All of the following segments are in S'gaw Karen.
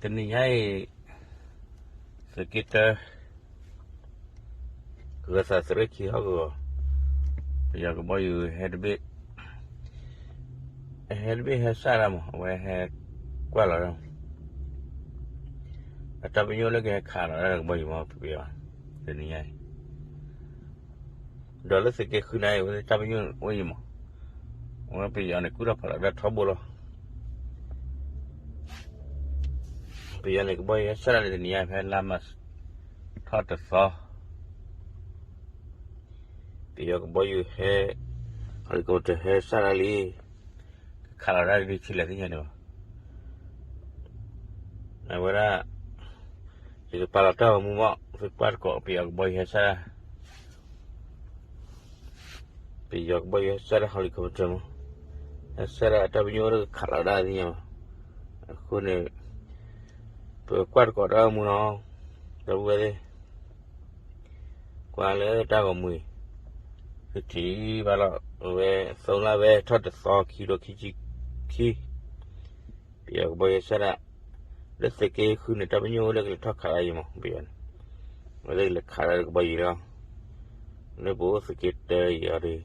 တနံၤညါအံၤ သုးက့တၢ ဂဲၤသးသရ့ခံဟီၣ်ကဝီၤ, ပယီၤကဘီယူၤဟဲတဘ့ၣ်, ဟဲတဘ့ၣ်ဟဲစၢ်ဒၣ်မး အဝဲဟဲကွၢ်လီၤဒၣ်, အတၢ်ပညိၣ်လၢကဟဲခးလီၤဒၣ်ကဘီယူၤမး ပယီၤ တနံၤညါအံၤ ဒီးလၢသုးက့ဃုန့ၣ်အံၤ အဝဲတၢ်ပညိၣ်အိၣ်အံၤမး, အဝဲပယီၤန့ၣ် ကူၣ်ထီၣ်ဖးလီၤဒၣ်ထီဘိလီၤ. ပယီၤန့ၣ် ကဘီယူၤဟဲစၢ်ဒၣ်လံတနံၤညါ ဖဲလါမးထီၣ်တသီ, ပယီၤကဘီယူၤဟဲ helicopter ဟဲစၢ်ဒၣ်လံ, ကခးလီၤဒၣ်ဒ်ဆံးလဲၣ်သ့ၣ်ညါန့ၣ်ဘၣ်. အဝဲဒၣ် ယကပာ်လီၤတၢ်ဂီၤမူမး သုကွၢ်တကိး ပယီၤကဘီယူၤဟဲစၢ်ဒၣ်, ပယီၤကဘီယူၤဟဲစၢ်ဒၣ် helicopter မး, ဟဲစၢ်ဒၣ်အတၢ်ပညိၣ်အိၣ်လၢကခးလီၤဒၣ်သ့ၣ်ညါမး, အဃိန့ၣ် ပကွၢ်တကိးတၢ်ဂီၤမူနီၤ, ဒီပုၢ်ဝဲၢ်သ့ၣ် ကွၢ်လၢတၢ်ဂီၤမူအံၤ, သုထံၣ်ဘၣ်လီၤ အဝဲ သီလါဝဲထီၣ်တသီ ခံကထိခံဆံခံ, ပယီၤကဘီယူၤဟဲစၢ်ဒၣ်, လၢသုးက့ဃုန့ၣ် တၢ်ပညိၣ်အိၣ်လၢကလဲၤထီၣ်ခးလၢယံၤမး ပယီၤန့ၣ်, အဝဲသ့ၣ်ကလဲၤခးဒၣ်ကဘီယူၤလီၤ, လၢပအိၣ်သုးက့တၢအံၤအီၤဒီး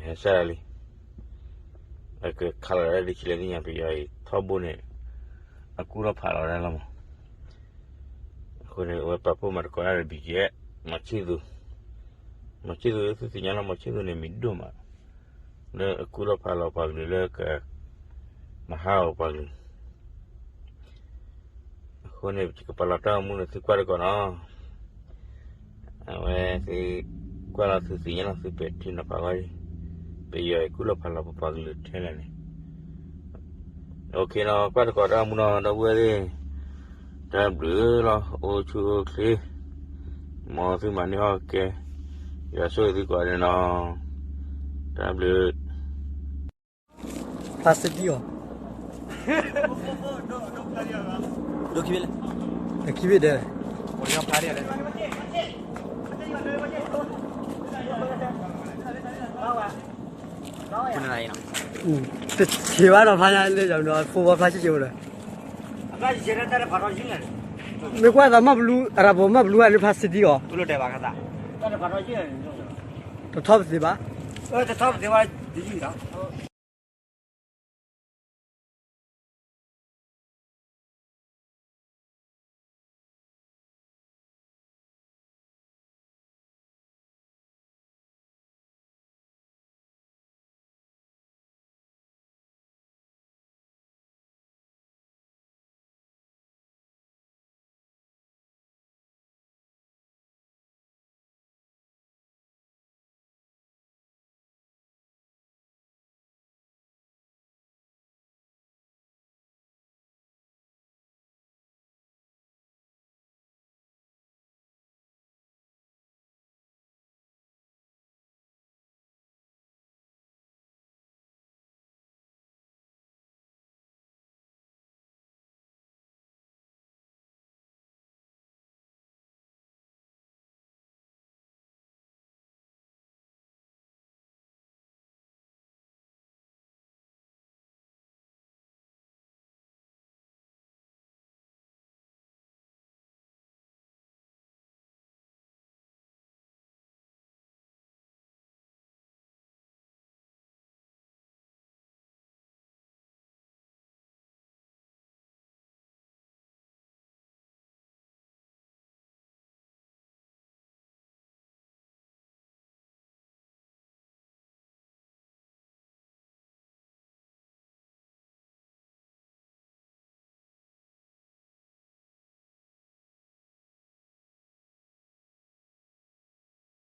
ဟဲစၢ်ဒၣ်လံ, အကခးလီၤဒၣ်ဒ်ဆံးလဲၣ်သ့ၣ်ညါ ပယီၤအံၤထီဘိန့ၣ် အကူၣ်ထီၣ်ဖးလီၤဒၣ်လီၤမး. အဃိန့ၣ် အဝဲပာ်ဖှိၣ်မၤသကိးတၢ်ဒီး ဘံကဲ မၤဆံၣ်သူၤ, မၤဆံၣ်သူၤ သုသ့ၣ်ညါလီၤ မၤဆံၣ်သူၤန့ၣ် မံၤဒိၣ်မး လၢအကူၣ်ထီၣ်ဖးလီၤပှၤကလုာ်လၢက မၤဟးဂီၤပှၤကလုာ်, အဃိန့ၣ် ပကပာ်လီၤတၢ်ဂီၤမူန့ၣ် သုကွၢ်တကိးနီၤ, အဝဲသ့ၣ်ကွၢ်လီၤ သုသ့ၣ်ညါလီၤ သုပဲာ်ထံနီၤဖးဂီၢ်, ပယီၤအံၤကူၣ်ထီၣ်ဖးလီၤပပှၤကလုာ်ထဲလဲၣ်န့ၣ် OK နီၤ, ကွၢ်တကိးတၢ်ဂီၤမူနီၤ ဒီပုၢ်ဝဲၢ်သ့ၣ်, တၢ်ဘျုးလီၤ အိၣ်ဆူၣ်အိၣ်ချ့, မ်သုမၤန့ၢ်ဟီၣ်ကဲ, ယွၤဆိၣ်ဂ့ၤသုကိးဂၤဒဲးနီၤ, တၢ်ဘျုး ဖါစတံအီၤ, ခံဘ့ၣ်ဒဲး, တဆံးဘၣ်ဒီးဖါညါလၢယၤနီၤ ဖိဝါဖျါဆံးဆံးအိၣ်ဒီး, မ့ၢ်ကွၢ်သးမၢ်ဘလူး အရၤပီၤမၢ်ဘလူးဧါန့ၣ် ဖါစတံအီၤ, တထီၣ်ပသ့ဘၣ်, တထီၣ်ပသ့ဘၣ်, တထီၣ်ပသ့ဘၣ်, တယုၢ်ဒီး